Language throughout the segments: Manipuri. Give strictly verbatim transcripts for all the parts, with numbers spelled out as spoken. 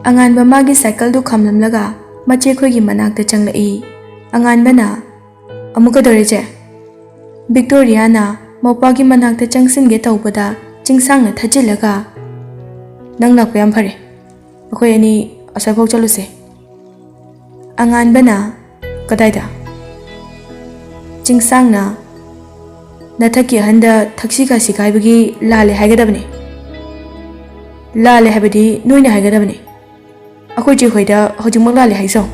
ꯑꯉꯥꯟꯕ ꯃꯥꯒꯤ ꯁꯥꯏꯀꯜꯗꯨ ꯈꯥꯝꯂꯝꯂꯒ ꯃꯆꯦꯈꯣꯏꯒꯤ ꯃꯅꯥꯛꯇ ꯆꯪꯂꯛꯏ꯫ ꯑꯉꯥꯟꯕꯅ, "ꯑꯃꯨꯛ ꯀꯩꯗꯧꯔꯦ, ꯆꯦ?" ꯚꯤꯛꯇꯣꯔꯤꯌꯥꯅ ꯃꯧꯄ꯭ꯋꯥꯒꯤ ꯃꯅꯥꯛꯇ ꯆꯪꯁꯤꯟꯒꯦ ꯇꯧꯕꯗ ꯆꯤꯡꯁꯥꯡꯅ ꯊꯠꯆꯤꯜꯂꯒ, "ꯅꯪ ꯂꯥꯛꯄ ꯌꯥꯝ ꯐꯔꯦ꯫ ꯑꯩꯈꯣꯏ ꯑꯅꯤ ꯑꯁ꯭ꯋꯥꯏꯐꯥꯎ ꯆꯠꯂꯨꯁꯦ꯫" ꯑꯉꯥꯟꯕꯅ, "ꯀꯗꯥꯏꯗ?" ꯆꯤꯡꯁꯥꯡꯅ, "ꯅꯊꯛꯀꯤ ꯑꯍꯟꯗ ꯊꯛꯁꯤ ꯈꯥꯁꯤ ꯈꯥꯏꯕꯒꯤ ꯂꯥꯜꯂꯦ ꯍꯥꯏꯒꯗꯕꯅꯤ꯫ ꯂꯥꯜꯂꯦ ꯍꯥꯏꯕꯗꯤ ꯅꯣꯏꯅ ꯍꯥꯏꯒꯗꯕꯅꯤ꯫ ꯑꯩꯈꯣꯏ ꯆꯦ ꯍꯣꯏꯗ ꯍꯧꯖꯤꯛꯃꯛ ꯂꯥꯜꯂꯦ ꯍꯥꯏꯖꯧ,"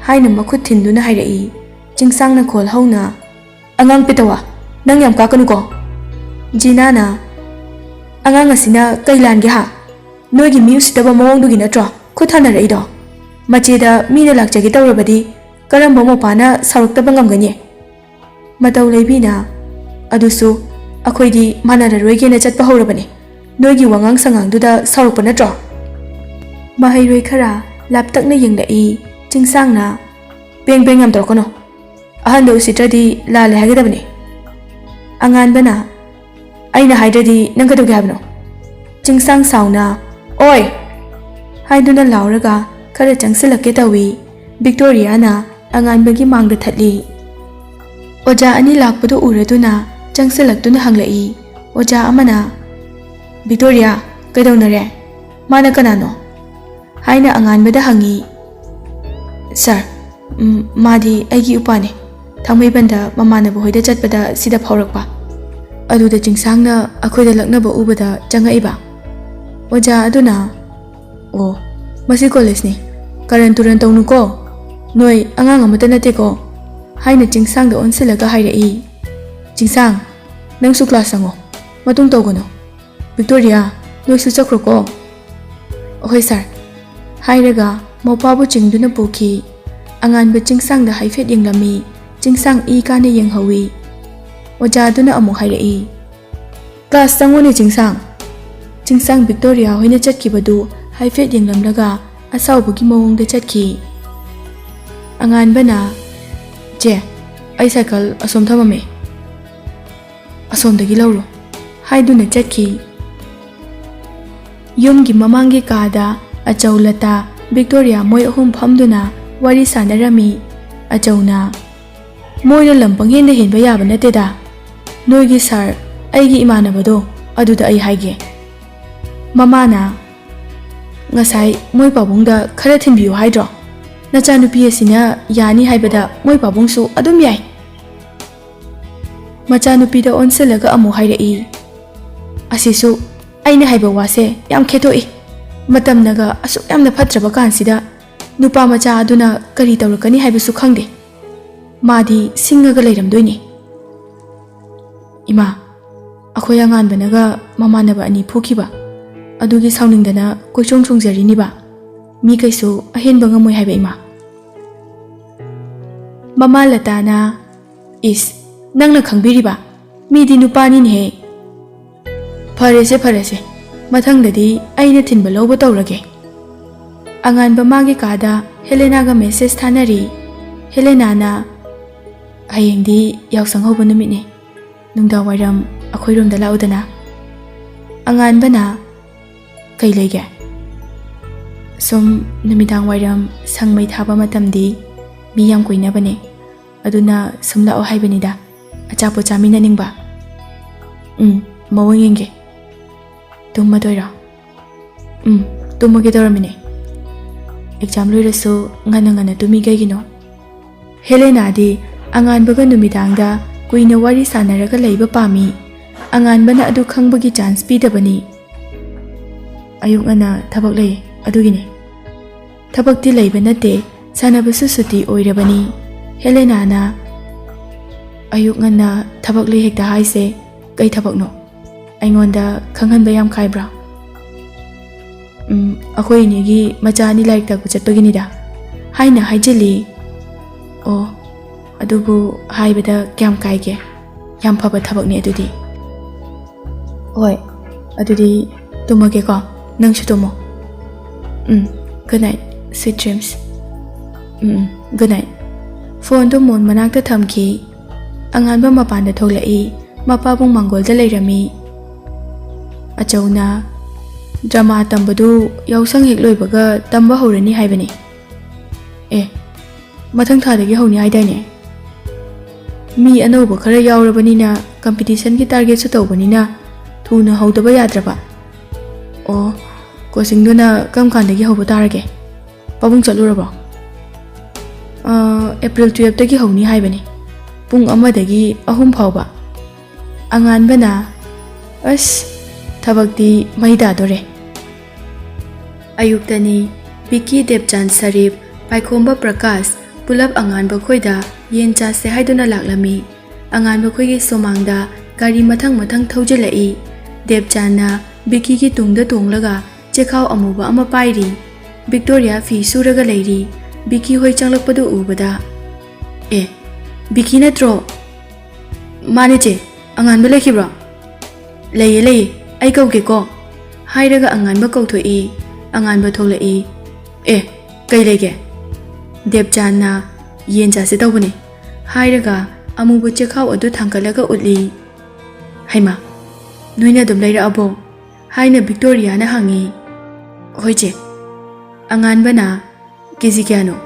ꯍꯥꯏꯅ ꯃꯈꯨꯠ ꯊꯤꯟꯗꯨꯅ ꯍꯥꯏꯔꯛꯏ꯫ ꯆꯤꯡꯁꯥꯡꯅ ꯈꯣꯜ ꯍꯧꯅ, "ꯑꯉꯥꯡ ꯄꯦꯇꯋꯥ, ꯅꯪ ꯌꯥꯝ ꯀꯥꯛꯀꯅꯨꯀꯣ꯫" ꯖꯤꯅꯥꯅ, "ꯑꯉꯥꯡ ꯑꯁꯤꯅ ꯀꯩ ꯂꯥꯟꯒꯦ ꯍꯥ? ꯅꯣꯏꯒꯤ ꯃꯤ ꯎꯁꯤꯠꯇꯕ ꯃꯑꯣꯡꯗꯨꯒꯤ ꯅꯠꯇ꯭ꯔꯣ ꯈꯨꯠ ꯊꯥꯅꯔꯛꯏꯗꯣ? ꯃꯆꯦꯗ ꯃꯤꯅ ꯂꯥꯛꯆꯒꯦ ꯇꯧꯔꯕꯗꯤ ꯀꯔꯝꯕ ꯃꯧꯄꯥꯅ ꯁꯥꯎꯔꯛꯇꯕ ꯉꯝꯒꯅꯤ?" ꯃꯇꯧ ꯂꯩꯕꯤꯅ, "ꯑꯗꯨꯁꯨ ꯑꯩꯈꯣꯏꯗꯤ ꯃꯥꯟꯅꯔꯔꯣꯏꯒꯦꯅ ꯆꯠꯄ ꯍꯧꯔꯕꯅꯤ꯫ ꯅꯣꯏꯒꯤ ꯋꯥꯉꯥꯡ ꯁꯉꯥꯡꯗꯨꯗ ꯁꯥꯎꯔꯛꯄ ꯅꯠꯇ꯭ꯔꯣ?" ꯃꯍꯩꯔꯣꯏ ꯈꯔ ꯂꯥꯞꯇꯛꯅ ꯌꯦꯡꯂꯛꯏ꯫ ꯆꯤꯡꯁꯥꯡꯅ, "ꯕꯦꯡ ꯕꯦꯡ ꯌꯥꯝ ꯇꯧꯔꯛꯀꯅꯨ꯫ ꯑꯍꯟꯗ ꯎꯁꯤꯠꯇ꯭ꯔꯗꯤ ꯂꯥꯜꯂꯦ ꯍꯥꯏꯒꯗꯕꯅꯤ꯫" ꯑꯉꯥꯟꯕꯅ, "ꯑꯩꯅ ꯍꯥꯏꯗ꯭ꯔꯗꯤ ꯅꯪ ꯀꯩꯗꯧꯒꯦ ꯍꯥꯏꯕꯅꯣ?" ꯆꯤꯡꯁꯥꯡ ꯁꯥꯎꯅ, "ꯑꯣꯏ!" ꯍꯥꯏꯗꯨꯅ ꯂꯥꯎꯔꯒ ꯈꯔ ꯆꯪꯁꯤꯜꯂꯛꯀꯦ ꯇꯧꯏ꯫ ꯚꯤꯛꯇꯣꯔꯤꯌꯥꯅ ꯑꯉꯥꯟꯕꯒꯤ ꯃꯥꯡꯗ ꯊꯠꯂꯤ꯫ ꯑꯣꯖꯥ ꯑꯅꯤ ꯂꯥꯛꯄꯗꯨ ꯎꯔꯗꯨꯅ ꯆꯪꯁꯤꯜꯂꯛꯇꯨꯅ ꯍꯪꯂꯛꯏ꯫ ꯑꯣꯖꯥ ꯑꯃꯅ, "ꯚꯤꯛꯇꯣꯔꯤꯌꯥ, ꯀꯩꯗꯧꯅꯔꯦ? ꯃꯥꯅ ꯀꯅꯥꯅꯣ?" ꯍꯥꯏꯅ ꯑꯉꯥꯟꯕꯗ ꯍꯪꯉꯤ꯫ "ꯁꯥꯔ, ꯎꯝ, ꯃꯥꯗꯤ ꯑꯩꯒꯤ ꯎꯄꯥꯅꯦ꯫ ꯊꯥꯡꯃꯩꯕꯟꯗ ꯃꯃꯥꯟꯅꯕ ꯍꯣꯏꯗ ꯆꯠꯄꯗ ꯁꯤꯗ ꯐꯥꯎꯔꯛꯄ꯫ ꯑꯗꯨꯗ ꯆꯤꯡꯁꯥꯡꯅ ꯑꯩꯈꯣꯏꯗ ꯂꯛꯅꯕ ꯎꯕꯗ ꯆꯪꯉꯛꯏꯕ꯫" ꯑꯣꯖꯥ ꯑꯗꯨꯅ, "ꯑꯣ, ꯃꯁꯤ ꯀꯣꯂꯦꯖꯅꯤ꯫ ꯀꯔꯟ ꯇꯨꯔꯟ ꯇꯧꯅꯨꯀꯣ꯫ ꯅꯣꯏ ꯑꯉꯥꯡ ꯑꯃꯠꯇ ꯅꯠꯇꯦꯀꯣ," ꯍꯥꯏꯅ ꯆꯤꯡꯁꯥꯡꯗ ꯑꯣꯟꯁꯤꯜꯂꯒ ꯍꯥꯏꯔꯛꯏ꯫ "ꯆꯤꯡꯁꯥꯡ, ꯅꯪꯁꯨ ꯀ꯭ꯂꯥꯁ ꯆꯪꯉꯣ꯫ ꯃꯇꯨꯡ ꯇꯧꯒꯅꯨ꯫ ꯚꯤꯛꯇꯣꯔꯤꯌꯥ, ꯅꯣꯏꯁꯨ ꯆꯠꯈ꯭ꯔꯣꯀꯣ꯫" "ꯑꯍꯣꯏ ꯁꯥꯔ," ꯍꯥꯏꯔꯒ ꯃꯧꯄꯥꯕꯨ ꯆꯤꯡꯗꯨꯅ ꯄꯨꯈꯤ꯫ ꯑꯉꯥꯟꯕ ꯆꯤꯡꯁꯥꯡꯗ ꯍꯥꯏꯐꯦꯠ ꯌꯦꯡꯂꯝꯃꯤ꯫ ꯆꯤꯡꯁꯥꯡ ꯏ ꯀꯥꯅ ꯌꯦꯡꯍꯧꯏ꯫ ꯑꯣꯖꯥꯗꯨꯅ ꯑꯃꯨꯛ ꯍꯥꯏꯔꯛꯏ, "ꯀ꯭ꯂꯥꯁ ꯆꯪꯉꯨꯅꯦ ꯆꯤꯡꯁꯥꯡ꯫" ꯆꯤꯡꯁꯥꯡ ꯚꯤꯛꯇꯣꯔꯤꯌꯥ ꯍꯣꯏꯅ ꯆꯠꯈꯤꯕꯗꯨ ꯍꯥꯏꯐꯦꯠ ꯌꯦꯡꯂꯝꯂꯒ ꯑꯁꯥꯎꯕꯒꯤ ꯃꯑꯣꯡꯗ ꯆꯠꯈꯤ꯫ ꯑꯉꯥꯟꯕꯅ, "ꯆꯦ, ꯑꯩ ꯁꯥꯏꯀꯜ ꯑꯁꯣꯝ ꯊꯝꯃꯝꯃꯦ, ꯑꯁꯣꯝꯗꯒꯤ ꯂꯧꯔꯣ," ꯍꯥꯏꯗꯨꯅ ꯆꯠꯈꯤ꯫ ꯌꯨꯝꯒꯤ ꯃꯃꯥꯡꯒꯤ ꯀꯥꯗ ꯑꯆꯧ, ꯂꯇꯥ, ꯕꯤꯛꯇꯣꯔꯤꯌꯥ ꯃꯣꯏ ꯑꯍꯨꯝ ꯐꯝꯗꯨꯅ ꯋꯥꯔꯤ ꯁꯥꯟꯅꯔꯝꯃꯤ꯫ ꯑꯆꯧꯅ, "ꯃꯣꯏꯅ ꯂꯝ ꯄꯪꯍꯦꯟꯗ ꯍꯦꯟꯕ ꯌꯥꯕ ꯅꯠꯇꯦꯗ꯫ ꯅꯣꯏꯒꯤ ꯁꯥꯔ ꯑꯩꯒꯤ ꯏꯃꯥꯟꯅꯕꯗꯣ, ꯑꯗꯨꯗ ꯑꯩ ꯍꯥꯏꯒꯦ꯫" ꯃꯃꯥꯅ, "ꯉꯁꯥꯏ ꯃꯣꯏ ꯄꯥꯕꯨꯡꯗ ꯈꯔ ꯊꯤꯟꯕꯤꯌꯨ ꯍꯥꯏꯗ꯭ꯔꯣ? ꯅꯆꯥꯅꯨꯄꯤ ꯑꯁꯤꯅ ꯌꯥꯅꯤ ꯍꯥꯏꯕꯗ ꯃꯣꯏ ꯄꯥꯕꯨꯡꯁꯨ ꯑꯗꯨꯝ ꯌꯥꯏ꯫" ꯃꯆꯥꯅꯨꯄꯤꯗ ꯑꯣꯟꯁꯤꯜꯂꯒ ꯑꯃꯨꯛ ꯍꯥꯏꯔꯛꯏ, "ꯑꯁꯤꯁꯨ ꯑꯩꯅ ꯍꯥꯏꯕ ꯋꯥꯁꯦ ꯌꯥꯝ ꯈꯦꯠꯇꯣꯛꯏ꯫ ꯃꯇꯝꯅꯒ ꯑꯁꯨꯛ ꯌꯥꯝꯅ ꯐꯠꯇ꯭ꯔꯕ ꯀꯥꯟꯁꯤꯗ ꯅꯨꯄꯥ ꯃꯆꯥ ꯑꯗꯨꯅ ꯀꯔꯤ ꯇꯧꯔꯛꯀꯅꯤ ꯍꯥꯏꯕꯁꯨ ꯈꯪꯗꯦ꯫ ꯃꯥꯗꯤ ꯁꯤꯡꯉꯒ ꯂꯩꯔꯝꯗꯣꯏꯅꯤ꯫" "ꯏꯃꯥ, ꯑꯩꯈꯣꯏ ꯑꯉꯥꯟꯕꯅꯒ ꯃꯃꯥꯟꯅꯕ ꯑꯅꯤ ꯐꯨꯈꯤꯕ ꯑꯗꯨꯒꯤ ꯁꯥꯎꯅꯤꯡꯗꯅ ꯀꯣꯏꯆꯣꯡ ꯆꯣꯡꯖꯔꯤꯅꯤꯕ꯫ ꯃꯤ ꯀꯩꯁꯨ ꯑꯍꯦꯟꯕ ꯉꯝꯃꯣꯏ ꯍꯥꯏꯕ, ꯏꯃꯥ꯫" ꯃꯃꯥ ꯂꯇꯥꯅ, "ꯏꯁ, ꯅꯪꯅ ꯈꯪꯕꯤꯔꯤꯕ? ꯃꯤꯗꯤ ꯅꯨꯄꯥꯅꯤꯅꯦꯍꯦ꯫" "ꯐꯔꯦꯁꯦ, ꯐꯔꯦꯁꯦ, ꯃꯊꯪꯗꯗꯤ ꯑꯩꯅ ꯊꯤꯟꯕ ꯂꯧꯕ ꯇꯧꯔꯒꯦ꯫" ꯑꯉꯥꯟꯕ ꯃꯥꯒꯤ ꯀꯥꯗ ꯍꯦꯂꯦꯅꯥꯒ ꯃꯦꯁꯦꯖ ꯊꯥꯅꯔꯤ꯫ ꯍꯦꯂꯦꯅꯥꯅ, "ꯍꯌꯦꯡꯗꯤ ꯌꯥꯎꯁꯪ ꯍꯧꯕ ꯅꯨꯃꯤꯠꯅꯤ꯫ ꯅꯨꯡꯗꯥꯡꯋꯥꯏꯔꯝ ꯑꯩꯈꯣꯏꯔꯣꯝꯗ ꯂꯥꯛꯎꯗꯅ꯫" ꯑꯉꯥꯟꯕꯅ, "ꯀꯩ ꯂꯩꯒꯦ?" "ꯁꯨꯝ ꯅꯨꯃꯤꯗꯥꯡ ꯋꯥꯏꯔꯝ ꯁꯪ ꯃꯩ ꯊꯥꯕ ꯃꯇꯝꯗꯤ ꯃꯤ ꯌꯥꯝ ꯀꯣꯏꯅꯕꯅꯦ, ꯑꯗꯨꯅ ꯁꯨꯝ ꯂꯥꯛꯑꯣ ꯍꯥꯏꯕꯅꯤꯗ, ꯑꯆꯥꯄꯣꯠ ꯆꯥꯃꯤꯟꯅꯅꯤꯡꯕ꯫" "ꯎꯝ, ꯃꯑꯣꯡ ꯌꯦꯡꯒꯦ꯫ ꯇꯨꯝꯃꯗꯣꯏꯔꯣ?" "ꯎꯝ, ꯇꯨꯝꯃꯒꯦ ꯇꯧꯔꯝꯃꯤꯅꯦ꯫ ꯑꯦꯛꯖꯥꯝ ꯂꯣꯏꯔꯁꯨ ꯉꯟꯅ ꯉꯟꯅ ꯇꯨꯝꯃꯤ ꯀꯩꯒꯤꯅꯣ?" ꯍꯦꯂꯦꯅꯥꯗꯤ ꯑꯉꯥꯟꯕꯒ ꯅꯨꯃꯤꯗꯥꯡꯗ ꯀꯨꯏꯅ ꯋꯥꯔꯤ ꯁꯥꯟꯅꯔꯒ ꯂꯩꯕ ꯄꯥꯝꯃꯤ꯫ ꯑꯉꯥꯟꯕꯅ ꯑꯗꯨ ꯈꯪꯕꯒꯤ ꯆꯥꯟꯁ ꯄꯤꯗꯕꯅꯤ꯫ "ꯑꯌꯨꯛ ꯉꯟꯅ ꯊꯕꯛ ꯂꯩ, ꯑꯗꯨꯒꯤꯅꯤ꯫" "ꯊꯕꯛꯇꯤ ꯂꯩꯕ ꯅꯠꯇꯦ, ꯁꯥꯟꯅꯕꯁꯨ ꯁꯨꯇꯤ ꯑꯣꯏꯔꯕꯅꯤ꯫" ꯍꯦꯂꯦꯅꯥꯅ, "ꯑꯌꯨꯛ ꯉꯟꯅ ꯊꯕꯛ ꯂꯩ ꯍꯦꯛꯇ ꯍꯥꯏꯁꯦ ꯀꯩ ꯊꯕꯛꯅꯣ? ꯑꯩꯉꯣꯟꯗ ꯈꯪꯍꯟꯕ ꯌꯥꯝ ꯈꯥꯏꯕ꯭ꯔꯥ?" "ꯎꯝ, ꯑꯩꯈꯣꯏ ꯏꯅꯦꯒꯤ ꯃꯆꯥ ꯑꯅꯤ ꯂꯥꯏꯔꯤꯛ ꯇꯥꯛꯄ ꯆꯠꯄꯒꯤꯅꯤꯗ", ꯍꯥꯏꯅ ꯍꯥꯏꯖꯤꯜꯂꯤ꯫ "ꯑꯣ, ꯑꯗꯨꯕꯨ ꯍꯥꯏꯕꯗ ꯀꯌꯥꯝ ꯀꯥꯏꯒꯦ? ꯌꯥꯝ ꯐꯕ ꯊꯕꯛꯅꯤ ꯑꯗꯨꯗꯤ꯫" "ꯍꯣꯏ, ꯑꯗꯨꯗꯤ ꯇꯨꯝꯃꯒꯦꯀꯣ, ꯅꯪꯁꯨ ꯇꯨꯝꯃꯣ꯫" "ꯎꯝ, good night, sweet dreams꯫" "ꯎꯝ, ꯎꯝ, good night꯫" ꯐꯣꯟꯗꯨ ꯃꯣꯟ ꯃꯅꯥꯛꯇ ꯊꯝꯈꯤ꯫ ꯑꯉꯥꯟꯕ ꯃꯄꯥꯟꯗ ꯊꯣꯛꯂꯛꯏ꯫ ꯃꯄꯥꯕꯨꯡ ꯃꯥꯡꯒꯣꯜꯗ ꯂꯩꯔꯝꯃꯤ꯫ ꯑꯆꯧꯅ, ꯗ꯭ꯔꯃꯥ ꯇꯝꯕꯗꯨ ꯌꯥꯎꯁꯪ ꯍꯦꯛ ꯂꯣꯏꯕꯒ ꯇꯝꯕ ꯍꯧꯔꯅꯤ ꯍꯥꯏꯕꯅꯤ꯫ ꯑꯦ, ꯃꯊꯪ ꯊꯥꯗꯒꯤ ꯍꯧꯅꯤ ꯍꯥꯏꯗꯥꯏꯅꯦ? ꯃꯤ ꯑꯅꯧꯕ ꯈꯔ ꯌꯥꯎꯔꯕꯅꯤꯅ, ꯀꯝꯄꯤꯇꯤꯁꯟꯒꯤ ꯇꯥꯔꯒꯦꯠꯁꯨ ꯇꯧꯕꯅꯤꯅ, ꯊꯨꯅ ꯍꯧꯗꯕ ꯌꯥꯗ꯭ꯔꯕ꯫ ꯑꯣ, ꯀꯣꯆꯤꯡꯗꯨꯅ ꯀꯔꯝ ꯀꯥꯟꯗꯒꯤ ꯍꯧꯕ ꯇꯥꯔꯒꯦ? ꯄꯥꯕꯨꯡ ꯆꯠꯂꯨꯔꯕꯣ? ꯑꯥ, ꯑꯦꯄ꯭ꯔꯤꯜ ꯇꯨꯌꯦꯜꯞꯇꯒꯤ ꯍꯧꯅꯤ ꯍꯥꯏꯕꯅꯤ, ꯄꯨꯡ ꯑꯃꯗꯒꯤ ꯑꯍꯨꯝ ꯐꯥꯎꯕ꯫ ꯑꯉꯥꯟꯕꯅ, "ꯑꯁ, ꯊꯕꯛꯇꯤ ꯃꯩ ꯇꯥꯗꯣꯔꯦ"꯫ ꯑꯌꯨꯛꯇꯅꯤ꯫ ꯕꯤꯀꯤ, ꯗꯦꯕꯆꯥꯟ, ꯁꯔꯤꯞ, ꯄꯥꯏꯈꯣꯝꯕ, ꯄ꯭ꯔꯀꯥꯁ ꯄꯨꯂꯞ ꯑꯉꯥꯟꯕ ꯈꯣꯏꯗ ꯌꯦꯟ ꯆꯥꯁꯦ ꯍꯥꯏꯗꯨꯅ ꯂꯥꯛꯂꯝꯃꯤ꯫ ꯑꯉꯥꯟꯕ ꯈꯣꯏꯒꯤ ꯁꯨꯃꯥꯡꯗ ꯒꯥꯔꯤ ꯃꯊꯪ ꯃꯊꯪ ꯊꯧꯖꯤꯜꯂꯛꯏ꯫ ꯗꯦꯕꯆꯥꯟꯅ ꯕꯤꯀꯤꯒꯤ ꯇꯨꯡꯗ ꯇꯣꯡꯂꯒ ꯆꯦꯈꯥꯎ ꯑꯃꯨꯕ ꯑꯃ ꯄꯥꯏꯔꯤ꯫ ꯚꯤꯛꯇꯣꯔꯤꯌꯥ ꯐꯤ ꯁꯨꯔꯒ ꯂꯩꯔꯤ꯫ ꯕꯤꯀꯤ ꯍꯣꯏ ꯆꯪꯂꯛꯄꯗꯨ ꯎꯕꯗ, "ꯑꯦ, ꯕꯤꯀꯤ ꯅꯠꯇ꯭ꯔꯣ?" "ꯃꯥꯅꯦ ꯆꯦ, ꯑꯉꯥꯟꯕ ꯂꯩꯈꯤꯕ꯭ꯔꯣ?" "ꯂꯩꯌꯦ, ꯂꯩꯌꯦ, ꯑꯩ ꯀꯧꯒꯦꯀꯣ" ꯍꯥꯏꯔꯒ ꯑꯉꯥꯟꯕ ꯀꯧꯊꯣꯛꯏ꯫ ꯑꯉꯥꯟꯕ ꯊꯣꯛꯂꯛꯏ꯫ "ꯑꯦ, ꯀꯩ ꯂꯩꯒꯦ?" ꯗꯦꯕꯆꯥꯟꯅ, "ꯌꯦꯟ ꯆꯥꯁꯦ ꯇꯧꯕꯅꯦ" ꯍꯥꯏꯔꯒ ꯑꯃꯨꯕ ꯆꯦꯈꯥꯎ ꯑꯗꯨ ꯊꯥꯡꯒꯠꯂꯒ ꯎꯠꯂꯤ꯫ "ꯍꯩꯃꯥ, ꯅꯣꯏꯅ ꯑꯗꯨꯝ ꯂꯩꯔꯛꯑꯕꯣ?" ꯍꯥꯏꯅ ꯚꯤꯛꯇꯣꯔꯤꯌꯥꯅ ꯍꯪꯉꯤ꯫ "ꯍꯣꯏ ꯆꯦ"꯫ ꯑꯉꯥꯟꯕꯅ, "ꯀꯦ ꯖꯤ ꯀꯌꯥꯅꯣ?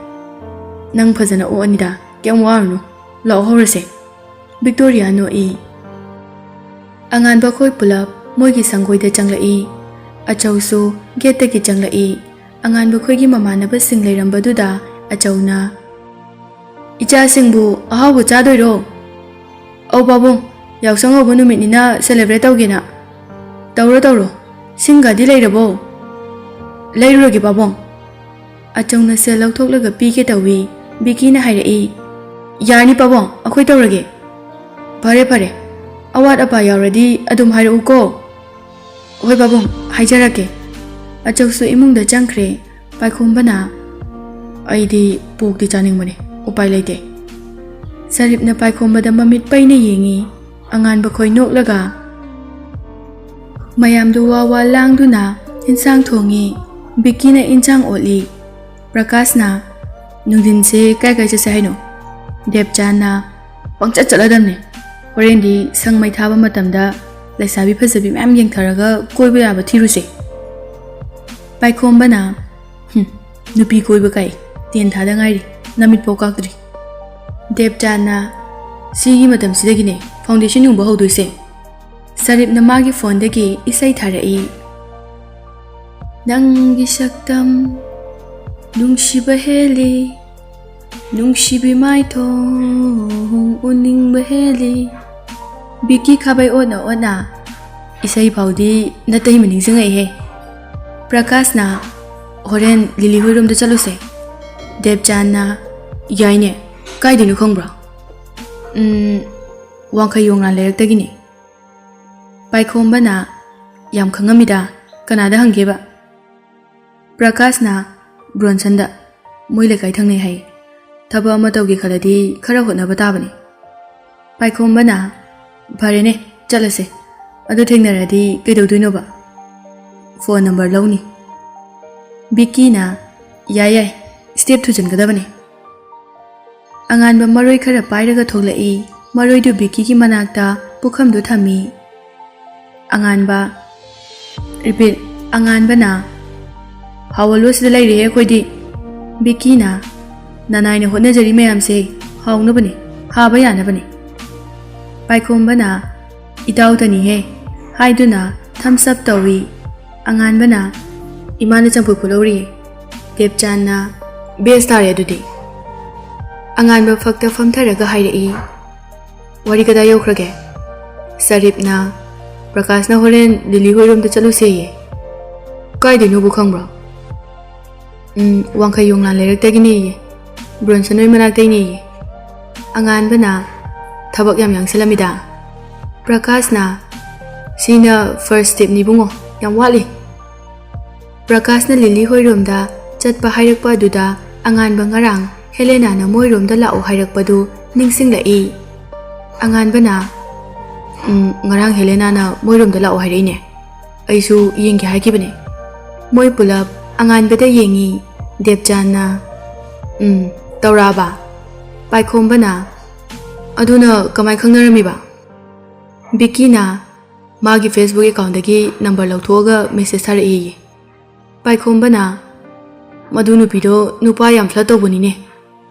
ꯅꯪ ꯐꯖꯅ ꯑꯣꯛꯑꯅꯤꯗ, ꯀꯩꯝ ꯋꯥꯔꯨꯅꯨ꯫ ꯂꯥꯛꯑꯣ, ꯍꯧꯔꯁꯦ"꯫ ꯚꯤꯛꯇꯣꯔꯤꯌꯥ ꯅꯣꯛꯏ꯫ ꯑꯉꯥꯟꯕ ꯈꯣꯏ ꯄꯨꯂꯞ ꯃꯣꯏꯒꯤ ꯁꯪꯒꯣꯏꯗ ꯆꯪꯂꯛꯏ꯫ ꯑꯆꯧꯁꯨ ꯒꯦꯠꯇꯒꯤ ꯆꯪꯂꯛꯏ꯫ ꯑꯉꯥꯟꯕ ꯈꯣꯏꯒꯤ ꯃꯃꯥꯟꯅꯕꯁꯤꯡ ꯂꯩꯔꯝꯕꯗꯨꯗ ꯑꯆꯧꯅ, "ꯏꯆꯥꯁꯤꯡꯕꯨ ꯑꯍꯥꯎꯕ ꯆꯥꯗꯣꯏꯔꯣ?" "ꯑꯧ ꯄꯥꯕꯨꯡ, ꯌꯥꯎꯁꯪ ꯍꯧꯕ ꯅꯨꯃꯤꯠꯅꯤꯅ ꯁꯦꯂꯦꯕ꯭ꯔꯦꯠ ꯇꯧꯒꯦꯅ"꯫ "ꯇꯧꯔꯣ, ꯇꯧꯔꯣ꯫ ꯁꯤꯡꯒꯗꯤ ꯂꯩꯔꯕꯣ?" "ꯂꯩꯔꯨꯔꯒꯦ ꯄꯥꯕꯨꯡ"꯫ ꯑꯆꯧꯅ ꯁꯦꯜ ꯂꯧꯊꯣꯛꯂꯒ ꯄꯤꯒꯦ ꯇꯧꯏ꯫ ꯕꯤꯀꯤꯅ ꯍꯥꯏꯔꯛꯏ, "ꯌꯥꯔꯅꯤ ꯄꯥꯕꯨꯡ, ꯑꯩꯈꯣꯏ ꯇꯧꯔꯒꯦ"꯫ "ꯐꯔꯦ, ꯐꯔꯦ꯫ ꯑꯋꯥꯠ ꯑꯄꯥ ꯌꯥꯎꯔꯗꯤ ꯑꯗꯨꯝ ꯍꯥꯏꯔꯛꯎꯀꯣ"꯫ "ꯍꯣꯏ ꯄꯥꯕꯨꯡ, ꯍꯥꯏꯖꯔꯛꯀꯦ"꯫ ꯑꯆꯧꯁꯨ ꯏꯃꯨꯡꯗ ꯆꯪꯈ꯭ꯔꯦ꯫ ꯄꯥꯏꯈꯣꯝꯕꯅ, "ꯑꯩꯗꯤ ꯄꯣꯛꯇꯤ ꯆꯥꯅꯤꯡꯕꯅꯤ, ꯎꯄꯥꯏ ꯂꯩꯇꯦ"꯫ ꯁꯔꯤꯞꯅ ꯄꯥꯏꯈꯣꯝꯕꯗ ꯃꯃꯤꯠ ꯄꯩꯅ ꯌꯦꯡꯉꯤ꯫ ꯑꯉꯥꯟꯕ ꯈꯣꯏ ꯅꯣꯛꯂꯒ ꯃꯌꯥꯝꯗꯨ ꯋꯥ ꯋꯥ ꯂꯥꯡꯗꯨꯅ ꯏꯟꯁꯥꯡ ꯊꯣꯡꯉꯤ꯫ ꯕꯤꯀꯤꯅ ꯏꯟꯁꯥꯡ ꯑꯣꯠꯂꯤ꯫ ꯄ꯭ꯔꯀꯥꯁꯅ, "ꯅꯨꯡꯊꯤꯟꯁꯦ ꯀꯥꯏ ꯀꯥꯏ ꯆꯠꯁꯦ ꯍꯥꯏꯅꯣ?" ꯗꯦꯕꯆꯥꯟꯅ, "ꯄꯪꯆꯠ ꯆꯠꯂꯗꯝꯅꯦ꯫ ꯍꯣꯔꯦꯟꯗꯤ ꯁꯪ ꯃꯩ ꯊꯥꯕ ꯃꯇꯝꯗ ꯂꯩꯁꯥꯕꯤ ꯐꯖꯕꯤ ꯃꯌꯥꯝ ꯌꯦꯡꯊꯔꯒ ꯀꯣꯏꯕ ꯌꯥꯕ ꯊꯤꯔꯨꯁꯦ"꯫ ꯄꯥꯏꯈꯣꯝꯕꯅ, "ꯍꯨꯝ, ꯅꯨꯄꯤ ꯀꯣꯏꯕ ꯀꯥꯏ, ꯇꯦꯟ ꯊꯥꯗ ꯉꯥꯏꯔꯤ, ꯅꯃꯤꯠꯐꯥꯎ ꯀꯥꯛꯇ꯭ꯔꯤ꯫" ꯗꯦꯕꯆꯥꯟꯅ, "ꯁꯤꯒꯤ ꯃꯇꯝꯁꯤꯗꯒꯤꯅꯦ ꯐꯥꯎꯟꯗꯦꯁꯟ ꯌꯨꯡꯕ ꯍꯧꯗꯣꯏꯁꯦ꯫" ꯁꯔꯤꯞꯅ ꯃꯥꯒꯤ ꯐꯣꯟꯗꯒꯤ ꯏꯁꯩ ꯊꯥꯔꯛꯏ꯫ "ꯅꯪꯒꯤ ꯁꯛꯇꯝ ꯅꯨꯡꯁꯤꯕ ꯍꯦꯜꯂꯤ, ꯅꯨꯡꯁꯤꯕꯤ ꯃꯥꯏꯊꯣꯡ ꯎꯅꯤꯡꯕ ꯍꯦꯜꯂꯤ꯫" ꯕꯤꯀꯤ ꯈꯥꯕꯩ ꯑꯣꯠꯅ ꯑꯣꯠꯅ, "ꯏꯁꯩ ꯐꯥꯎꯗꯤ ꯅꯇꯩꯃ ꯅꯤꯡꯁꯤꯡꯉꯛꯏꯍꯦ꯫" ꯄ꯭ꯔꯀꯥꯁꯅ, "ꯍꯣꯔꯦꯟ ꯂꯤꯂꯤ ꯍꯣꯏꯔꯣꯝꯗ ꯆꯠꯂꯨꯁꯦ꯫" ꯗꯦꯕꯆꯥꯟꯅ, "ꯌꯥꯏꯅꯦ, ꯀꯥꯏꯗꯩꯅꯣ ꯈꯪꯕ꯭ꯔꯣ?" "ꯎꯝ, ꯋꯥꯡꯈꯩ ꯌꯣꯡꯂꯥꯟ ꯂꯩꯔꯛꯇꯒꯤꯅꯦ꯫" ꯄꯥꯏꯈꯣꯝꯕꯅ, "ꯌꯥꯝ ꯈꯪꯉꯝꯃꯤꯗ, ꯀꯅꯥꯗ ꯍꯪꯒꯦꯕ?" ꯄ꯭ꯔꯀꯥꯁꯅ, "ꯕ꯭ꯔꯣꯟꯁꯟꯗ, ꯃꯣꯏ ꯂꯩꯀꯥꯏ ꯊꯪꯅꯩ ꯍꯥꯏ꯫ ꯊꯕꯛ ꯑꯃ ꯇꯧꯒꯦ ꯈꯜꯂꯗꯤ ꯈꯔ ꯍꯣꯠꯅꯕ ꯇꯥꯕꯅꯤ꯫" ꯄꯥꯏꯈꯣꯝꯕꯅ, "ꯐꯔꯦꯅꯦ, ꯆꯠꯂꯁꯦ꯫ ꯑꯗꯨ ꯊꯦꯡꯅꯔꯗꯤ ꯀꯩꯗꯧꯗꯣꯏꯅꯣꯕ? ꯐꯣꯟ ꯅꯝꯕꯔ ꯂꯧꯅꯤ꯫" ꯕꯤꯀꯤꯅ, "ꯌꯥꯏ ꯌꯥꯏ, ꯁ꯭ꯇꯦꯞ ꯊꯨꯖꯤꯟꯒꯗꯕꯅꯦ꯫" ꯑꯉꯥꯟꯕ ꯃꯔꯣꯏ ꯈꯔ ꯄꯥꯏꯔꯒ ꯊꯣꯛꯂꯛꯏ꯫ ꯃꯔꯣꯏꯗꯨ ꯕꯤꯀꯤꯒꯤ ꯃꯅꯥꯛꯇ ꯄꯨꯈꯝꯗꯨ ꯊꯝꯃꯤ꯫ ꯑꯉꯥꯟꯕ, repeat, ꯑꯉꯥꯟꯕꯅ, "ꯍꯥꯎꯍꯜꯂꯣ, ꯁꯤꯗ ꯂꯩꯔꯦꯍꯦ ꯑꯩꯈꯣꯏꯗꯤ꯫" ꯕꯤꯀꯤꯅ, "ꯅꯅꯥꯏꯅ ꯍꯣꯠꯅꯖꯔꯤ ꯃꯌꯥꯝꯁꯦ ꯍꯥꯎꯅꯕꯅꯦ, ꯍꯥꯕ ꯌꯥꯅꯕꯅꯦ꯫" ꯄꯥꯏꯈꯣꯝꯕꯅ, "ꯏꯇꯥꯎꯇꯅꯤꯍꯦ" ꯍꯥꯏꯗꯨꯅ thumbs up ꯇꯧꯏ꯫ ꯑꯉꯥꯟꯕꯅ, "ꯏꯃꯥꯅ ꯆꯝꯐꯨꯠ ꯐꯨꯠꯍꯧꯔꯤꯌꯦ꯫" ꯗꯦꯕꯆꯥꯟꯅ, "ꯕꯦꯁ ꯇꯥꯔꯦ ꯑꯗꯨꯗꯤ꯫" ꯑꯉꯥꯟꯕ ꯐꯛꯇ ꯐꯝꯊꯔꯒ ꯍꯥꯏꯔꯛꯏ, "ꯋꯥꯔꯤ ꯀꯗꯥꯏ ꯌꯧꯈ꯭ꯔꯒꯦ?" ꯁꯔꯤꯞꯅ, "ꯄ꯭ꯔꯀꯥꯁꯅ ꯍꯣꯔꯦꯟ ꯂꯤꯂꯤ ꯍꯣꯏꯔꯣꯝꯗ ꯆꯠꯂꯨꯁꯦꯌꯦ꯫" "ꯀꯥꯏꯗꯩꯅꯣꯕꯨ ꯈꯪꯕ꯭ꯔꯣ?" "ꯎꯝ, ꯋꯥꯡꯈꯩ ꯌꯣꯡꯂꯥꯟ ꯂꯩꯔꯛꯇꯒꯤꯅꯦꯌꯦ, ꯕ꯭ꯔꯣꯟꯁꯟ ꯍꯣꯏ ꯃꯅꯥꯛꯇꯩꯅꯦꯌꯦ꯫" ꯑꯉꯥꯟꯕꯅ, "ꯊꯕꯛ ꯌꯥꯝ ꯌꯥꯡꯁꯜꯂꯝꯃꯤꯗ꯫" ꯄ꯭ꯔꯀꯥꯁꯅ, "ꯁꯤꯅ first stepꯅꯤ ꯏꯕꯨꯡꯉꯣ, ꯌꯥꯝ ꯋꯥꯠꯂꯤ꯫" ꯄ꯭ꯔꯀꯥꯁꯅ ꯂꯤꯂꯤ ꯍꯣꯏꯔꯣꯝꯗ ꯆꯠꯄ ꯍꯥꯏꯔꯛꯄ ꯑꯗꯨꯗ ꯑꯉꯥꯟꯕ ꯉꯔꯥꯡ ꯍꯦꯂꯦꯅꯥꯅ ꯃꯣꯏꯔꯣꯝꯗ ꯂꯥꯛꯑꯣ ꯍꯥꯏꯔꯛꯄꯗꯨ ꯅꯤꯡꯁꯤꯡꯂꯛꯏ꯫ ꯑꯉꯥꯟꯕꯅ, "ꯎꯝ, ꯉꯔꯥꯡ ꯍꯦꯂꯦꯅꯥꯅ ꯃꯣꯏꯔꯣꯝꯗ ꯂꯥꯛꯑꯣ ꯍꯥꯏꯔꯛꯏꯅꯦ꯫ ꯑꯩꯁꯨ ꯌꯦꯡꯒꯦ ꯍꯥꯏꯈꯤꯕꯅꯦ꯫" ꯃꯣꯏ ꯄꯨꯂꯞ ꯑꯉꯥꯟꯕꯗ ꯌꯦꯡꯉꯤ꯫ ꯗꯦꯕꯆꯥꯟꯅ, "ꯎꯝ, ꯇꯧꯔꯛꯑꯕ?" ꯄꯥꯏꯈꯣꯝꯕꯅ, "ꯑꯗꯨꯅ ꯀꯃꯥꯏ ꯈꯪꯅꯔꯝꯃꯤꯕ?" ꯕꯤꯀꯤꯅ ꯃꯥꯒꯤ Facebook accountꯗꯒꯤ ꯅꯝꯕꯔ ꯂꯧꯊꯣꯛꯑꯒ message ꯊꯥꯔꯛꯏꯌꯦ꯫ ꯄꯥꯏꯈꯣꯝꯕꯅ, "ꯃꯗꯨ ꯅꯨꯄꯤꯗꯣ ꯅꯨꯄꯥ ꯌꯥꯝ ꯐ꯭ꯂꯠ ꯇꯧꯕꯅꯤꯅꯦ꯫"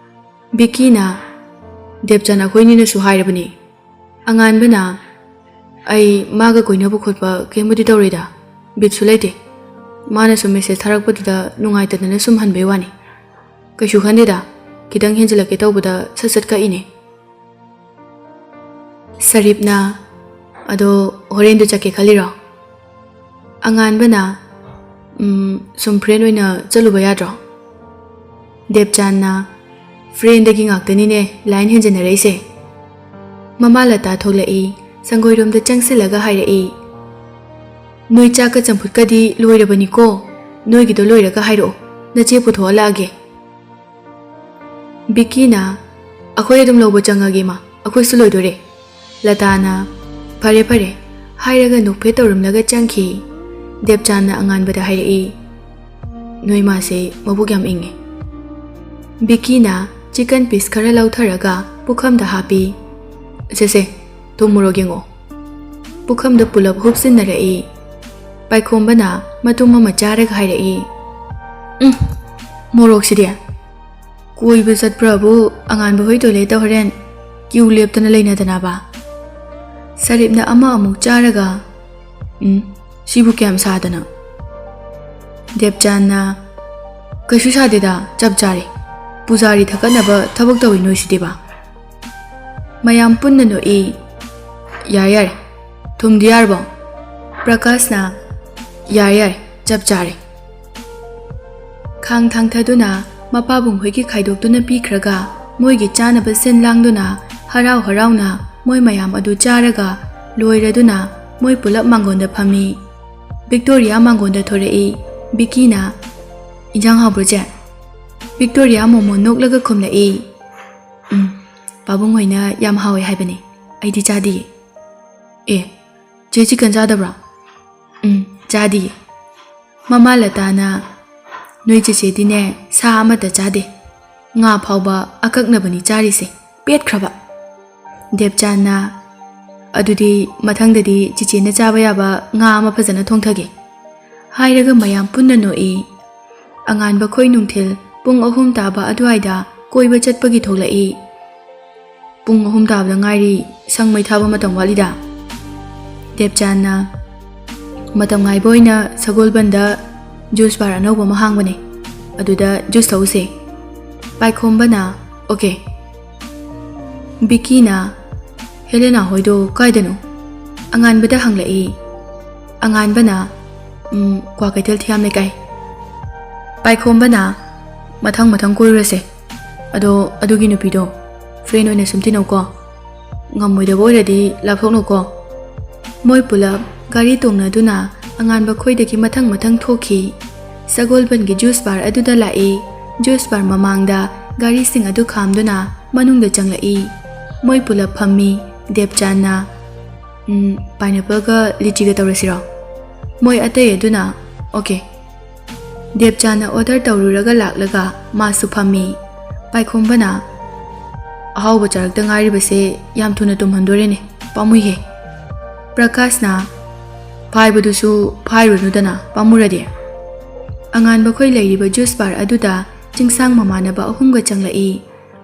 ꯕꯤꯀꯤꯅ, "ꯗꯦꯕꯆꯥꯟ ꯑꯩꯈꯣꯏꯅꯤꯅꯁꯨ ꯍꯥꯏꯔꯕꯅꯤ꯫" ꯑꯉꯥꯟꯕꯅ, "ꯑꯩ ꯃꯥꯒ ꯀꯣꯏꯅꯕ ꯈꯣꯠꯄ ꯀꯩꯝꯕꯨꯗꯤ ꯇꯧꯔꯣꯏꯗ, ꯕꯤꯠꯁꯨ ꯂꯩꯇꯦ꯫ ꯃꯥꯅ ꯁꯨꯝ ꯃꯦꯁꯦꯖ ꯊꯥꯔꯛꯄꯗꯨꯗ ꯅꯨꯡꯉꯥꯏꯇꯗꯅ ꯁꯨꯝ ꯍꯟꯕꯩ ꯋꯥꯅꯤ꯫ ꯀꯩꯁꯨ ꯈꯟꯗꯦꯗ, ꯈꯤꯇꯪ ꯍꯦꯟꯖꯤꯜꯂꯛꯀꯦ ꯇꯧꯕꯗ ꯁꯠ ꯁꯠ ꯀꯛꯏꯅꯦ꯫" ꯁꯔꯤꯞꯅ, "ꯑꯗꯣ ꯍꯣꯔꯦꯟꯗꯨ ꯆꯠꯀꯦ ꯈꯜꯂꯤꯔꯣ?" ꯑꯉꯥꯟꯕꯅ, "ꯎꯝ, ꯁꯨꯝ ꯐ꯭ꯔꯦꯟ ꯑꯣꯏꯅ ꯆꯠꯂꯨꯕ ꯌꯥꯗ꯭ꯔꯣ?" ꯗꯦꯕꯆꯥꯟꯅ, "ꯐ꯭ꯔꯦꯟꯗꯒꯤ ꯉꯥꯛꯇꯅꯤꯅꯦ ꯂꯥꯏꯟ ꯍꯦꯟꯖꯟꯅꯔꯛꯏꯁꯦ꯫" ꯃꯃꯥ ꯂꯇꯥ ꯊꯣꯛꯂꯛꯏ꯫ ꯁꯪꯒꯣꯏꯔꯣꯝꯗ ꯆꯪꯁꯤꯜꯂꯒ ꯍꯥꯏꯔꯛꯏ, "ꯅꯣꯏ ꯆꯥꯛꯀ ꯆꯝꯐꯨꯠꯀꯗꯤ ꯂꯣꯏꯔꯕꯅꯤꯀꯣ꯫ ꯅꯣꯏꯒꯤꯗꯣ ꯂꯣꯏꯔꯒ ꯍꯥꯏꯔꯛꯑꯣ, ꯅꯆꯦ ꯄꯨꯊꯣꯛꯍꯜꯂꯛꯑꯒꯦ꯫" ꯕꯤꯀꯤꯅ, "ꯑꯩꯈꯣꯏ ꯑꯗꯨꯝ ꯂꯧꯕ ꯆꯪꯉꯒꯦ ꯏꯃꯥ, ꯑꯩꯈꯣꯏꯁꯨ ꯂꯣꯏꯗꯣꯔꯦ꯫" ꯂꯇꯥꯅ, "ꯐꯔꯦ ꯐꯔꯦ" ꯍꯥꯏꯔꯒ ꯅꯣꯛꯐꯦꯠ ꯇꯧꯔꯝꯂꯒ ꯆꯪꯈꯤ꯫ ꯗꯦꯕꯆꯥꯟꯅ ꯑꯉꯥꯟꯕꯗ ꯍꯥꯏꯔꯛꯏ, "ꯅꯣꯏ ꯃꯥꯁꯦ ꯃꯕꯨꯛ ꯌꯥꯝ ꯏꯪꯉꯦ꯫" ꯕꯤꯀꯤꯅ ꯆꯤꯀꯟ ꯄꯤꯁ ꯈꯔ ꯂꯧꯊꯔꯒ ꯄꯨꯈꯝꯗ ꯍꯥꯞꯄꯤ꯫ "ꯁꯦ ꯁꯦ, ꯊꯨꯝ ꯃꯣꯔꯣꯛ ꯌꯦꯡꯉꯣ꯫" ꯄꯨꯈꯝꯗ ꯄꯨꯂꯞ ꯍꯨꯞꯆꯤꯟꯅꯔꯛꯏ꯫ ꯄꯥꯏꯈꯣꯝꯕꯅ ꯃꯇꯨꯝ ꯑꯃ ꯆꯥꯔꯒ ꯍꯥꯏꯔꯛꯏ, "ꯎꯝ, ꯃꯣꯔꯣꯛꯁꯤꯗꯤ꯫ ꯀꯣꯏꯕ ꯆꯠꯄ꯭ꯔꯕꯨ ꯑꯉꯥꯟꯕ ꯍꯣꯏ ꯇꯣꯏꯂꯦꯠꯇ ꯍꯣꯔꯦꯟ ꯀ꯭ꯌꯨ ꯂꯦꯞꯇꯅ ꯂꯩꯅꯗꯅꯕ?" ꯁꯔꯤꯞꯅ ꯑꯃ ꯑꯃꯨꯛ ꯆꯥꯔꯒ, "ꯎꯝ, ꯁꯤꯕꯨ ꯀꯌꯥꯝ ꯁꯥꯗꯅ?" ꯗꯦꯕꯆꯥꯟꯅ, "ꯀꯩꯁꯨ ꯁꯥꯗꯦꯗ, ꯆꯞ ꯆꯥꯔꯦ꯫ ꯄꯨꯖꯥꯔꯤ ꯊꯛꯀꯠꯅꯕ ꯊꯕꯛ ꯇꯧꯏ ꯅꯣꯏꯁꯤꯗꯤꯕ꯫" ꯃꯌꯥꯝ ꯄꯨꯟꯅ ꯅꯣꯛꯏ꯫ "ꯌꯥꯔꯦ ꯌꯥꯔꯦ, ꯊꯨꯝꯗꯤ ꯌꯥꯔꯕꯣ?" ꯄ꯭ꯔꯀꯥꯁꯅ, "ꯌꯥꯔꯦ ꯌꯥꯔꯦ, ꯆꯞ ꯆꯥꯔꯦ꯫" ꯈꯥꯡ ꯊꯥꯡꯊꯗꯨꯅ ꯃꯄꯥꯕꯨꯡ ꯍꯣꯏꯒꯤ ꯈꯥꯏꯗꯣꯛꯇꯨꯅ ꯄꯤꯈ꯭ꯔꯒ ꯃꯣꯏꯒꯤ ꯆꯥꯅꯕ ꯁꯤꯟ ꯂꯥꯡꯗꯨꯅ ꯍꯔꯥꯎ ꯍꯔꯥꯎꯅ ꯃꯣꯏ ꯃꯌꯥꯝ ꯑꯗꯨ ꯆꯥꯔꯒ ꯂꯣꯏꯔꯗꯨꯅ ꯃꯣꯏ ꯄꯨꯂꯞ ꯃꯥꯡꯒꯣꯟꯗ ꯐꯝꯃꯤ꯫ ꯚꯤꯛꯇꯣꯔꯤꯌꯥ ꯃꯥꯡꯒꯣꯟꯗ ꯊꯣꯔꯛꯏ꯫ ꯕꯤꯀꯤꯅ, "ꯏꯟꯖꯥꯡ ꯍꯥꯎꯕ꯭ꯔꯣ ꯆꯦ?" ꯚꯤꯛꯇꯣꯔꯤꯌꯥ ꯃꯣꯃꯣꯟ ꯅꯣꯛꯂꯒ ꯈꯨꯝꯂꯛꯏ, "ꯎꯝ, ꯄꯥꯕꯨꯡ ꯍꯣꯏꯅ ꯌꯥꯝ ꯍꯥꯎꯋꯦ ꯍꯥꯏꯕꯅꯦ, ꯑꯩꯗꯤ ꯆꯥꯗꯤꯌꯦ꯫" "ꯑꯦ, ꯆꯦ ꯆꯤꯀꯟ ꯆꯥꯗꯕ꯭ꯔꯣ?" "ꯎꯝ, ꯆꯥꯗꯤꯌꯦ꯫" ꯃꯃꯥ ꯂꯇꯥꯅ, "ꯅꯣꯏ ꯆꯦꯆꯦꯗꯤꯅꯦ ꯁꯥ ꯑꯃꯠꯇ ꯆꯥꯗꯦ, ꯉꯥ ꯐꯥꯎꯕ ꯑꯀꯛꯅꯕꯅꯤ ꯆꯥꯔꯤꯁꯦ, ꯄꯦꯠꯈ꯭ꯔꯕ꯫" ꯗꯦꯕꯆꯥꯟꯅ, "ꯑꯗꯨꯗꯤ ꯃꯊꯪꯗꯗꯤ ꯆꯦꯆꯦꯅ ꯆꯥꯕ ꯌꯥꯕ ꯉꯥ ꯑꯃ ꯐꯖꯅ ꯊꯣꯡꯊꯒꯦ꯫" ꯍꯥꯏꯔꯒ ꯃꯌꯥꯝ ꯄꯨꯟꯅ ꯅꯣꯛꯏ꯫ ꯑꯉꯥꯟꯕ ꯈꯣꯏ ꯅꯨꯡꯊꯤꯜ ꯄꯨꯡ ꯑꯍꯨꯝ ꯇꯥꯕ ꯑꯗꯨꯋꯥꯏꯗ ꯀꯣꯏꯕ ꯆꯠꯄꯒꯤ ꯊꯣꯛꯂꯛꯏ꯫ "ꯄꯨꯡ ꯑꯍꯨꯝ ꯇꯥꯕꯗ ꯉꯥꯏꯔꯤ, ꯁꯪ ꯃꯩ ꯊꯥꯕ ꯃꯇꯝ ꯋꯥꯠꯂꯤꯗ"꯫ ꯗꯦꯕꯆꯥꯟꯅ, "ꯃꯇꯝ ꯉꯥꯏꯕ ꯑꯣꯏꯅ ꯁꯒꯣꯜꯕꯟꯗ ꯖꯨꯁ ꯕꯥꯔ ꯑꯅꯧꯕ ꯑꯃ ꯍꯥꯡꯕꯅꯦ, ꯑꯗꯨꯗ ꯖꯨꯁ ꯊꯛꯎꯁꯦ"꯫ ꯄꯥꯏꯈꯣꯝꯕꯅ, "ꯑꯣꯀꯦ"꯫ ꯕꯤꯀꯤꯅ, "ꯍꯦꯂꯦꯅꯥ ꯍꯣꯏꯗꯣ ꯀꯥꯏꯗꯅꯣ?" ꯑꯉꯥꯟꯕꯗ ꯍꯪꯂꯛꯏ꯫ ꯑꯉꯥꯟꯕꯅ, "ꯎꯝ, ꯀ꯭ꯋꯥꯀꯩꯊꯦꯜ ꯊꯤꯌꯥꯝ ꯂꯩꯀꯥꯏ"꯫ ꯄꯥꯏꯈꯣꯝꯕꯅ, "ꯃꯊꯪ ꯃꯊꯪ ꯀꯣꯏꯔꯨꯔꯁꯦ꯫ ꯑꯗꯣ ꯑꯗꯨꯒꯤ ꯅꯨꯄꯤꯗꯣ ꯐ꯭ꯔꯦꯟ ꯑꯣꯏꯅ ꯁꯨꯝ ꯇꯤꯟꯅꯧꯀꯣ꯫ ꯉꯝꯃꯣꯏꯗꯕ ꯑꯣꯏꯔꯗꯤ ꯂꯥꯞꯊꯣꯛꯅꯧꯀꯣ"꯫ ꯃꯣꯏ ꯄꯨꯂꯞ ꯒꯥꯔꯤ ꯇꯣꯡꯅꯗꯨꯅ ꯑꯉꯥꯟꯕ ꯈꯣꯏꯗꯒꯤ ꯃꯊꯪ ꯃꯊꯪ ꯊꯣꯛꯈꯤ꯫ ꯁꯒꯣꯜꯕꯟꯒꯤ ꯖꯨꯁ ꯕꯥꯔ ꯑꯗꯨꯗ ꯂꯥꯛꯏ꯫ ꯖꯨꯁ ꯕꯥꯔ ꯃꯃꯥꯡꯗ ꯒꯥꯔꯤꯁꯤꯡ ꯑꯗꯨ ꯈꯥꯝꯗꯨꯅ ꯃꯅꯨꯡꯗ ꯆꯪꯂꯛꯏ꯫ ꯃꯣꯏ ꯄꯨꯂꯞ ꯐꯝꯃꯤ꯫ ꯗꯦꯕꯆꯥꯟꯅ, "ꯎꯝ, ꯄꯥꯏꯅꯦꯄꯜꯒ ꯂꯤꯆꯤꯒ ꯇꯧꯔꯁꯤꯔꯣ?" ꯃꯣꯏ ꯑꯇꯩ ꯑꯗꯨꯅ, "ꯑꯣꯀꯦ"꯫ ꯗꯦꯕꯆꯥꯟꯅ ꯑꯣꯔꯗꯔ ꯇꯧꯔꯨꯔꯒ ꯂꯥꯛꯂꯒ ꯃꯥꯁꯨ ꯐꯝꯃꯤ꯫ ꯄꯥꯏꯈꯣꯝꯕꯅ, "ꯑꯍꯥꯎꯕ ꯆꯥꯔꯛꯇ ꯉꯥꯏꯔꯤꯕꯁꯦ ꯌꯥꯝ ꯊꯨꯅ ꯇꯨꯝꯍꯟꯗꯣꯔꯦꯅꯦ, ꯄꯥꯝꯃꯨꯏꯍꯦ"꯫ ꯄ꯭ꯔꯀꯥꯁꯅ, "ꯐꯥꯏꯕꯗꯨꯁꯨ ꯐꯥꯏꯔꯨꯅꯨꯗꯅ, ꯄꯥꯝꯃꯨꯔꯗꯤ"꯫ ꯑꯉꯥꯟꯕ ꯈꯣꯏ ꯂꯩꯔꯤꯕ ꯖꯨꯁ ꯕꯥꯔ ꯑꯗꯨꯗ ꯆꯤꯡꯁꯥꯡ ꯃꯃꯥꯟꯅꯕ ꯑꯍꯨꯝꯒ ꯆꯪꯂꯛꯏ꯫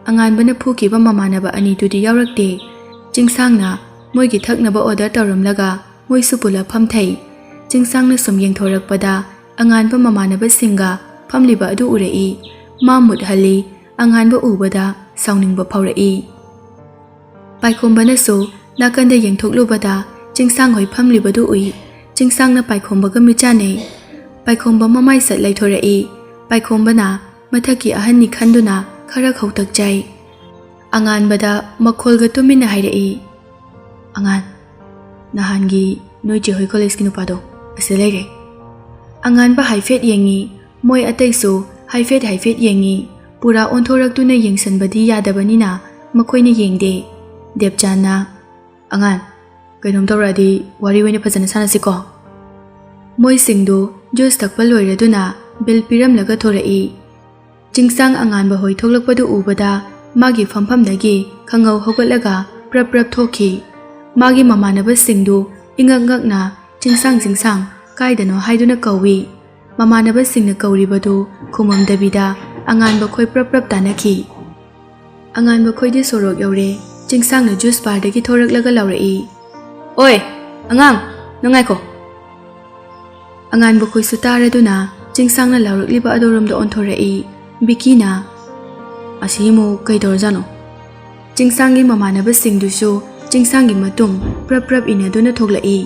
ꯑꯉꯥꯟꯕꯅ ꯐꯨꯈꯤꯕ ꯃꯃꯥꯟꯅꯕ ꯑꯅꯤꯗꯨꯗꯤ ꯌꯥꯎꯔꯛꯇꯦ꯫ ꯆꯤꯡꯁꯥꯡꯅ ꯃꯣꯏꯒꯤ ꯊꯛꯅꯕ ꯑꯣꯔꯗꯔ ꯇꯧꯔꯝꯂꯒ ꯃꯣꯏꯁꯨ ꯄꯨꯂꯞ ꯐꯝꯊꯩ꯫ ꯆꯤꯡꯁꯥꯡꯅ ꯁꯨꯝ ꯌꯦꯡꯊꯣꯔꯛꯄꯗ ꯑꯉꯥꯟꯕ ꯃꯃꯥꯟꯅꯕꯁꯤꯡꯒ ꯐꯝꯂꯤꯕ ꯑꯗꯨ ꯎꯔꯛꯏ꯫ ꯃꯥ ꯃꯨꯠ ꯍꯜꯂꯤ꯫ ꯑꯉꯥꯟꯕ ꯎꯕꯗ ꯁꯥꯎꯅꯤꯡꯕ ꯐꯥꯎꯔꯛꯏ꯫ ꯄꯥꯏꯈꯣꯝꯕꯅꯁꯨ ꯅꯥꯀꯟꯗ ꯌꯦꯡꯊꯣꯛꯂꯨꯕꯗ ꯆꯤꯡꯁꯥꯡ ꯍꯣꯏ ꯐꯝꯂꯤꯕꯗꯨ ꯎꯏ꯫ ꯆꯤꯡꯁꯥꯡꯅ ꯄꯥꯏꯈꯣꯝꯕꯒ ꯃꯤꯠꯆꯥꯟꯅꯩ꯫ ꯄꯥꯏꯈꯣꯝꯕ ꯃꯃꯥꯏ ꯁꯠ ꯂꯩꯊꯣꯔꯛꯏ꯫ ꯄꯥꯏꯈꯣꯝꯕꯅ ꯃꯊꯛꯀꯤ ꯑꯍꯟꯅꯤ ꯈꯟꯗꯨꯅ ꯈꯔ ꯈꯧꯇꯛ ꯆꯥꯏ꯫ ꯑꯉꯥꯟꯕꯗ ꯃꯈꯣꯜꯒ ꯇꯨꯃꯤꯟꯅ ꯍꯥꯏꯔꯛꯏ, "ꯑꯉꯥꯟ, ꯅꯍꯥꯟꯒꯤ ꯅꯣꯏ ꯆꯦ ꯍꯣꯏ ꯀꯣꯂꯦꯖꯀꯤ ꯅꯨꯄꯥꯗꯣ ꯑꯁꯤꯗ ꯂꯩꯔꯦ"꯫ ꯑꯉꯥꯟꯕ ꯍꯥꯏꯐꯦꯠ ꯌꯦꯡꯉꯤ, ꯃꯣꯏ ꯑꯇꯩꯁꯨ ꯍꯥꯏꯐꯦꯠ ꯍꯥꯏꯐꯦꯠ ꯌꯦꯡꯉꯤ꯫ ꯄꯨꯔꯥ ꯑꯣꯟꯊꯣꯔꯛꯇꯨꯅ ꯌꯦꯡꯁꯟꯕꯗꯤ ꯌꯥꯗꯕꯅꯤꯅ ꯃꯈꯣꯏꯅ ꯌꯦꯡꯗꯦ꯫ ꯗꯦꯕꯆꯥꯟꯅ, "ꯑꯉꯥꯟ, ꯀꯩꯅꯣꯝ ꯇꯧꯔꯛꯑꯗꯤ ꯋꯥꯔꯤ ꯑꯣꯏꯅ ꯐꯖꯅ ꯁꯥꯟꯅꯁꯤꯀꯣ"꯫ ꯃꯣꯏꯁꯤꯡꯗꯨ ꯖꯨꯁ ꯊꯛꯄ ꯂꯣꯏꯔꯗꯨꯅ ꯕꯤꯜ ꯄꯤꯔꯝꯂꯒ ꯊꯣꯔꯛꯏ꯫ ꯆꯤꯡꯁꯥꯡ ꯑꯉꯥꯟꯕ ꯍꯣꯏ ꯊꯣꯛꯂꯛꯄꯗꯨ ꯎꯕꯗ ꯃꯥꯒꯤ ꯐꯝꯐꯝꯗꯒꯤ ꯈꯪꯍꯧ ꯍꯧꯒꯠꯂꯒ ꯄ꯭ꯔꯞ ꯄ꯭ꯔꯞ ꯊꯣꯛꯈꯤ꯫ ꯃꯥꯒꯤ ꯃꯃꯥꯟꯅꯕꯁꯤꯡꯗꯨ ꯏꯉꯛ ꯉꯛꯅ, "ꯆꯤꯡꯁꯥꯡ, ꯆꯤꯡꯁꯥꯡ, ꯀꯥꯏꯗꯅꯣ ꯍꯥꯏꯗꯨꯅ ꯀꯧꯏ꯫ ꯃꯃꯥꯟꯅꯕꯁꯤꯡꯅ ꯀꯧꯔꯤꯕꯗꯨ ꯈꯨꯝꯃꯝꯗꯕꯤꯗ ꯑꯉꯥꯟꯕ ꯈꯣꯏ ꯄ꯭ꯔꯞ ꯄ꯭ꯔꯞ ꯇꯥꯟꯅꯈꯤ꯫ ꯑꯉꯥꯟꯕ ꯈꯣꯏꯗꯤ ꯁꯣꯔꯣꯛ ꯌꯧꯔꯦ꯫ ꯆꯤꯡꯁꯥꯡꯅ ꯖꯨꯁ ꯕꯥꯔꯗꯒꯤ ꯊꯣꯔꯛꯂꯒ ꯂꯥꯎꯔꯛꯏ, "ꯑꯣꯏ, ꯑꯉꯥꯡ, ꯅꯪ ꯉꯥꯏꯈꯣ!" ꯑꯉꯥꯟꯕ ꯈꯣꯏꯁꯨ ꯇꯥꯔꯗꯨꯅ ꯆꯤꯡꯁꯥꯡꯅ ꯂꯥꯎꯔꯛꯂꯤꯕ ꯑꯗꯨꯔꯣꯝꯗ ꯑꯣꯟꯊꯣꯔꯛꯏ꯫ ꯕꯤꯀꯤꯅ, "ꯑꯁꯤ ꯑꯃꯨꯛ ꯀꯩꯗꯧꯔꯖꯥꯠꯅꯣ?" ꯆꯤꯡꯁꯥꯡꯒꯤ ꯃꯃꯥꯟꯅꯕꯁꯤꯡꯗꯨꯁꯨ ꯆꯤꯡꯁꯥꯡꯒꯤ ꯃꯇꯨꯡ ꯄ꯭ꯔꯞ ꯄ꯭ꯔꯞ ꯏꯟꯅꯗꯨꯅ ꯊꯣꯛꯂꯛꯏ꯫